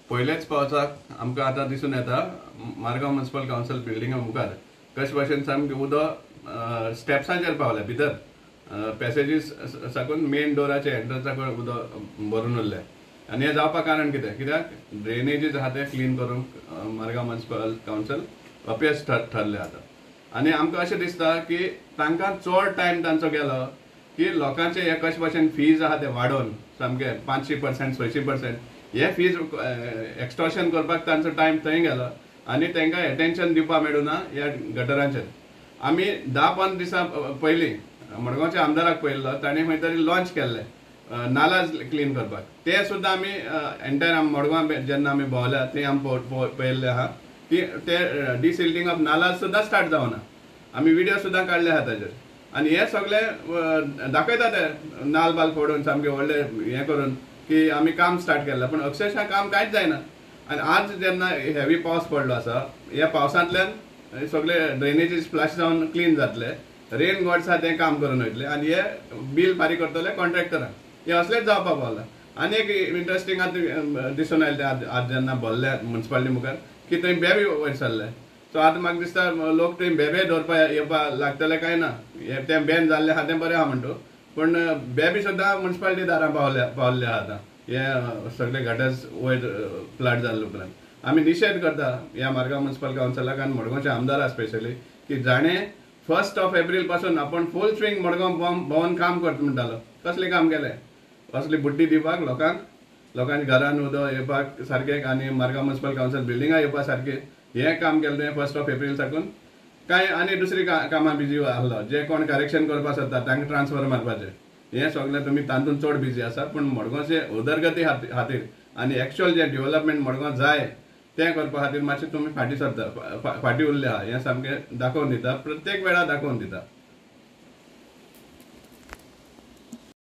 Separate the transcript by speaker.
Speaker 1: पयलेच पावसाक आमकां आतां दिसून येता मारगांव म्युनिसिपल कावन्सिल बिल्डिंगा मुखार कशे भाशेन सामकें उदक स्टेप्सांचेर पावलें, भितर पॅसेजीस साकून मेन डोराचे एंट्रन्सा कडेन उदक भरून उरलें. आनी हें जावपाक कारण कितें, कित्याक ड्रेनेजीस आहा ते क्लीन करूंक मारगांव म्युनिसिपल कावन्सिल अपयश ठरलें आतां. आनी आमकां अशें दिसता की तांकां चड टायम तांचो गेलो की लोकांचे हे कशे भाशेन फीज आहा ते वाडोवन सामके 500% 600% हे फीज एक्सटॉर्शन करपाक तांचो टायम थंय गेलो आनी तांकां एटेन्शन दिवपाक मेळूना ह्या गटरांचेर. आमी 10-15 दिसां पयलीं मडगांवच्या आमदाराक पळयल्लो, ताणें खंय तरी लॉन्च केल्लें नालाज क्लीन करपाक, ते सुद्दां आमी एंटायर मडगांव जेन्ना आमी भोंवल्या थंय आमी पळयल्लें आहा की ते डिसिल्टींग ऑफ नालाज सुद्दां स्टार्ट जावना. आमी विडियो सुद्दां काडले आहा ताजेर. आनी हे सगळे दाखयता ते नाल बाल फोडून सामके व्हडले हें करून की आमी काम स्टार्ट केल्लें, पूण अक्षरशः काम कांयच जायना. आनी आज जेन्ना हेवी पावस पडलो आसा, ह्या पावसांतल्यान सगळे ड्रेनेजीस फ्लश जावन क्लीन जातले, रेन गॉड्स आहा तें काम करून वयतले आनी हे बील फारीक करतले कॉन्ट्रॅक्टरांक. हें असलेंच जावपाक पावलां. आनी एक इंट्रस्टींग आतां दिसून आयलें आज जेन्ना भरले म्युनिसिपालिटी मुखार की थंय बेबी वयर सरले. सो आतां म्हाका दिसता लोक थंय बेबे दवरपाक येवपाक लागतले काय ना, हें तें बॅन जाल्लें आहा तें बरें आहा म्हणटा, पूण बेबी सुद्दां म्युनिसिपालिटी दारां पावल्ले आहा आतां हे सगळे गटर्स वयर फ्लड जाल्ले उपरांत. आमी निशेध करता ह्या मारगांव म्युनिसिपल कावन्सिलाक आनी मडगांवच्या आमदारा स्पेशली की जाणें 1 एप्रील पासून आपण फूल स्विंग मडगांव भोंवन काम करता म्हणटालो, कसलें काम केलें? असली बुड्डी दिवपाक लोकांक, लोकांच्या घरान उदक येवपाक सारकें आनी मारगांव म्युनिसिपल कावन्सिल बिल्डिंगां येवपा सारकें हें काम केलें तुवें 1 एप्रील साकून. कांय आनी दुसरी कामां बिजी आहलो, जे कोण करेक्शन करपाक सोदता तांकां ट्रान्सफर मारपाचें, हें सगळें तुमी तातूंत चड बिजी आसा. पूण मडगांवचे उदरगती खातीर आनी एक्चुअल जें डेव्हलपमेंट मडगांव जाय तें करपा खातीर मातशें तुमी फाटीं सरता, फाटीं उरले आहा, हें सामकें दाखोवन दिता, प्रत्येक वेळार दाखोवन दिता.